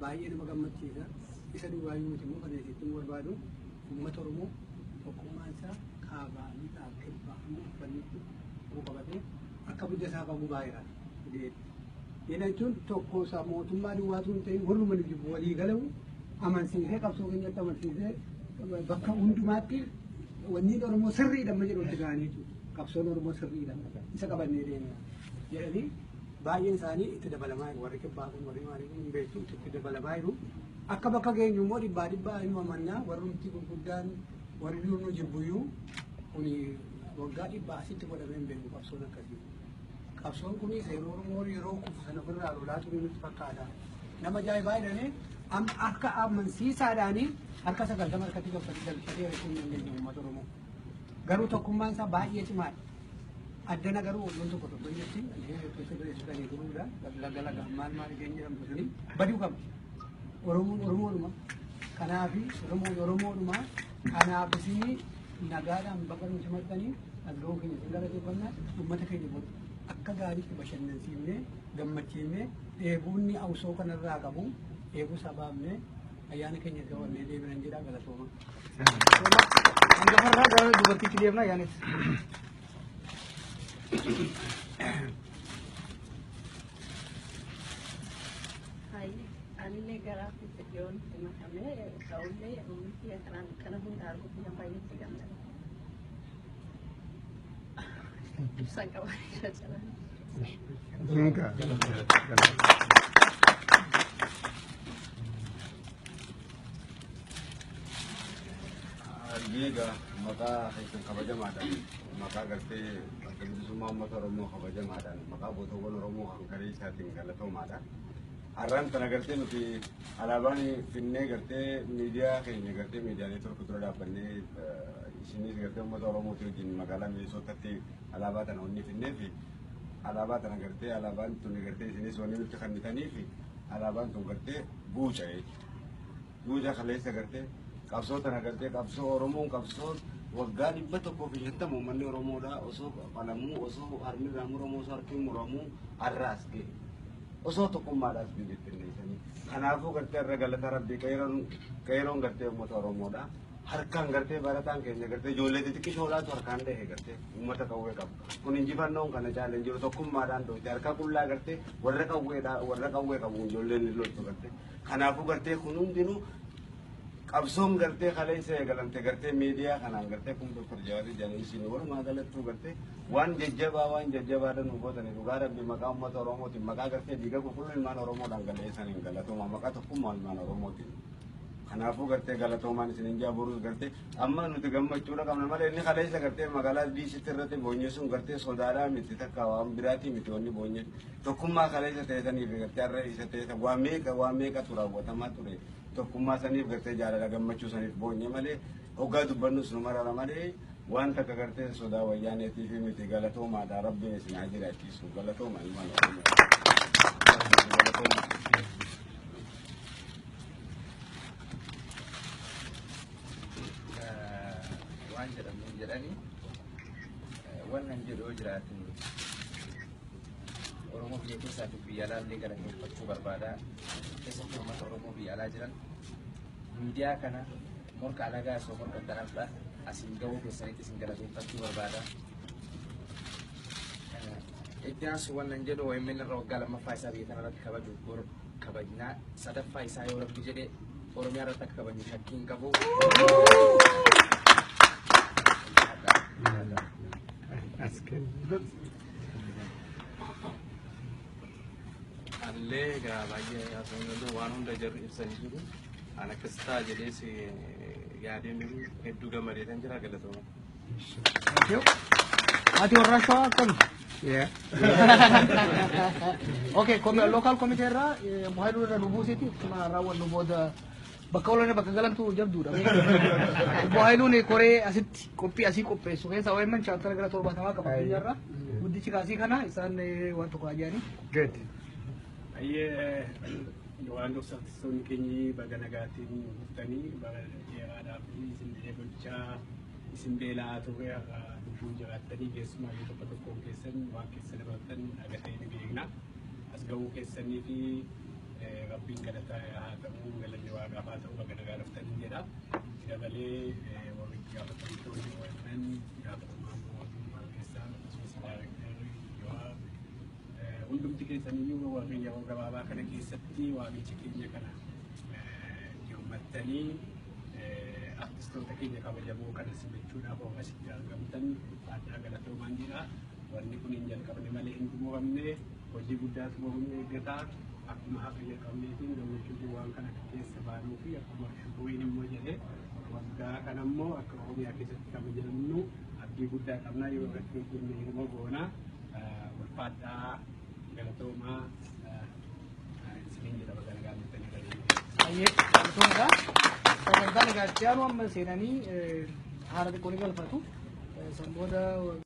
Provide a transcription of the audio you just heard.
Baay'ee nama gammachiisa. Isa duwwaayyuu miti immoo kan isitti barbaadu uummata Oromoo tokkummaan isaa kaabaa, lixaa, kibbaa hamma uffannitti qabatee akka biyya isaa qabu baay'eedha. Diina jechuun tokko isaa mootummaa duwwaatu hin ta'in warruma nu jibbu walii galamu amansiisee qabsoo keenyatti amansiisee bakka hundumaatti wanni Oromoo sirriidha amma jedhu itti ga'anii jechuudha. Qabsoon Oromoo sirriidha isa qabannee deemna jedhanii baay'een isaanii itti dabalamaa jiru. Warri kibbaa kun warri maalii kun hin beektu itti dabalamaa jiru. Akka bakka geenyu immoo dhibbaa dhibbaa inuma mannaa warrumti gurguddaan warri nu jibbuyyuu kuni waggaa dhibbaa asitti godhamee hin beeku qabsoon akkasii. Qabsoon kunis yeroo Oromoo yeroo kufu sana ofirraa lolaa ture nutti fakkaata. Nama ajaa'ibaa jedhanii akka amansiisaadhaanii harka 90 harkatti galfatee jechuun hin dandeenye uummata Oromoo. Garuu tokkummaan isaa baay'ee cimaadha. Addana garuu oolloon tokko tokko hin jirti. Keessa jireessitanii turuudha. Laga laga maal maal isheen jedhamtu suni baduu qabdi. Oromoon Oromoodhuma. Kanaafi Oromoon Oromoodhuma. Kanaaf isinii nagaadhaan bakka nu simattanii as ga'uu keenya isin galateeffannaa uummata keenya godhu. Akka gaariitti bashannansiifnee gammachiifnee dheebuunni awusoo kanarraa qabu dheebuu sabaafnee ayyaana keenya gabannee deebinan jedhaa galatooma. Hangafarraa gara dubartiitti deemna yaanis. Anillee gara dhiyoon itti makamee ta'ullee uummatni kanaan kana hunda arguuf biyya baay'eetti gammada. Ibsaan qaba jira. Egaa maqaa keessan kabajamaadhaan, maqaa gartee adda bilisummaa uummata Oromoo kabajamaadhaan, maqaa gootawwan Oromoo kan garee isaatiin galatoomaadha. Har'aan tana gartee nuti alaabaan finnee gartee miidiyaa keenya gartee miidiyaalee tokko dura dhaabbannee isinis gartee uummata Oromootii wajjin magaalaa Minisootaatti alaabaa tana wanni finnee fi alaabaa tana gartee alaabaan tun gartee isinis wanni nutti kennitanii fi alaabaan tun gartee buuca jechuudha. Buuca kaleessa gartee qabsoo tana gartee qabsoo Oromoon qabsoo waggaa 150 uummanni Oromoodha osoo qalamuu, osoo harmi irraa muramuu, osoo harki muramuu har'aas ga'e. Osoo tokkummaadhaas bibittinneessanii. Kanaafuu gartee irra galata rabbii qeeroon gartee uummata Oromoodha. Harkaan gartee barataan keenya gartee ijoollee xixiqqishoodhaatu harkaan dhahe gartee uummata qawwee qabu. Kun injifannoon kana caala hin jiru tokkummaadhaan dhoofte harka qullaa gartee warra qawweedha warra qawwee qabu ijoolleen ni loltu gartee. Kanaafuu gartee kun hundinuu qabsoon gartee kaleessa eegalamte gartee miidiyaa kanaan gartee kun Dr. Jawaar jedhanii walumaa galattuu gartee waan jajjabaa waan jajjabaadha nu gootanii dhugaa rabbi maqaa uummata Oromootiin maqaa gartee dhiiga qulqulluu ilmaan Oromoodhaan galeessaniin galatooma maqaa tokkummaa ilmaan Oromootiin. Kanaafuu gartee galatoomaan isin hin jaaboruus gartee amma nuti gammachuudha qabna malee inni kaleessa gartee magaalaa diisitti irratti boonye sun gartee sodaadhaa miti takka waan biraatii miti wanni boonye tokkummaa kaleessa ta'e saniif gartee har'a isa ta'e waa meeqatu raawwatamaa ture tokkummaa saniif gartee jaalala gammachuu saniif boonye malee hoggaa dubbannus nu marara malee waan takka gartee sodaa wayyaaneetiif miti galatoomaadha rabbiin isin haa jiraachisu galatooma ilmaan Oromoo. Galatooma. Waan jedhamu jedhani wannan jedhu yoo jiraate Oromoo biyya keessaa fi biyya alaa illee galateeffachuu barbaada. Keessattuu uummata Oromoo biyya alaa jiran miidiyaa kana morka alagaa osoo morka kanarra asiin gahuu keessanitti isin galateeffachuu barbaada. Itti aansu wannan jedhu OMN irra waggaa lammaffaa isaa biyya kanarratti kabajuuf bor kabajnaa sadaffaa isaa yoo rabbi jedhe Oromiyaa irratti akka kabajnu shakkii hin qabu. Anillee egaa baay'ee haasawuu danda'u waan hunda jarri ibsanii jiru. An akkas ta'a jedhees yaadeen jiru hedduu gammadeetan jira galatooma. Ati warra Shawaa akkami? Okay, local committee irraa Muhaayiluu irra nu buusiti akkuma raawwannu booda bakka oolan bakka galantu jabduudha. Muhaayiluun koree asitti qophii asii qopheessu keessa OMN chapter gara 70 qaba addunyaarra. Guddichi kaasii kana isaan waan tokko aja'anii. Good. Ayyee waan dhoksaattisoonni keenyi baga nagaatiin dhuftanii bara dheeraadhaaf isin eegochaa isin beela'aa turre har'a lubbuun jiraattanii keessumaa tokko tokkoon keessan waan keessa dabartan agatee ni beekna. As ga'uu keessanii fi Rabbiin galata haa ta'u, galanni waaqaaf haa ta'u, baga nagaa dhuftanii jedha. Dabalee warri gaafatamtoonni OMN, gaafatamaan mootummaa keessaa, akkasumas daayirektarri Jawaar, hundumti keessaniyyuu warri yeroo gabaabaa kana keessatti waamicha keenya kana hirmattanii artistoota keenya kabajamoo kana simachuudhaaf warra asitti argamtan addaa galatoomaan jira. Wanni kun hin jalqabne malee hin xumuramne, hojii guddaatu boruun eeggata. Akkuma haqa jalqabneetiin gammachuutiin waan kana keessa baanuu fi akkuma Shukuriin immoo jedhee waggaa kana immoo akka Oromiyaa keessatti kabajamnu abdii guddaa qabna, yoo irratti hojjenne immoo goona. Ulfaadhaa, galatoomaa isiniin jedha, baga nagaa dhuftanii galanii. Baay'ee galatoomdha. Sagantaan egaa itti aanu amma seenanii haala xiqqoo ni galfatu. San booda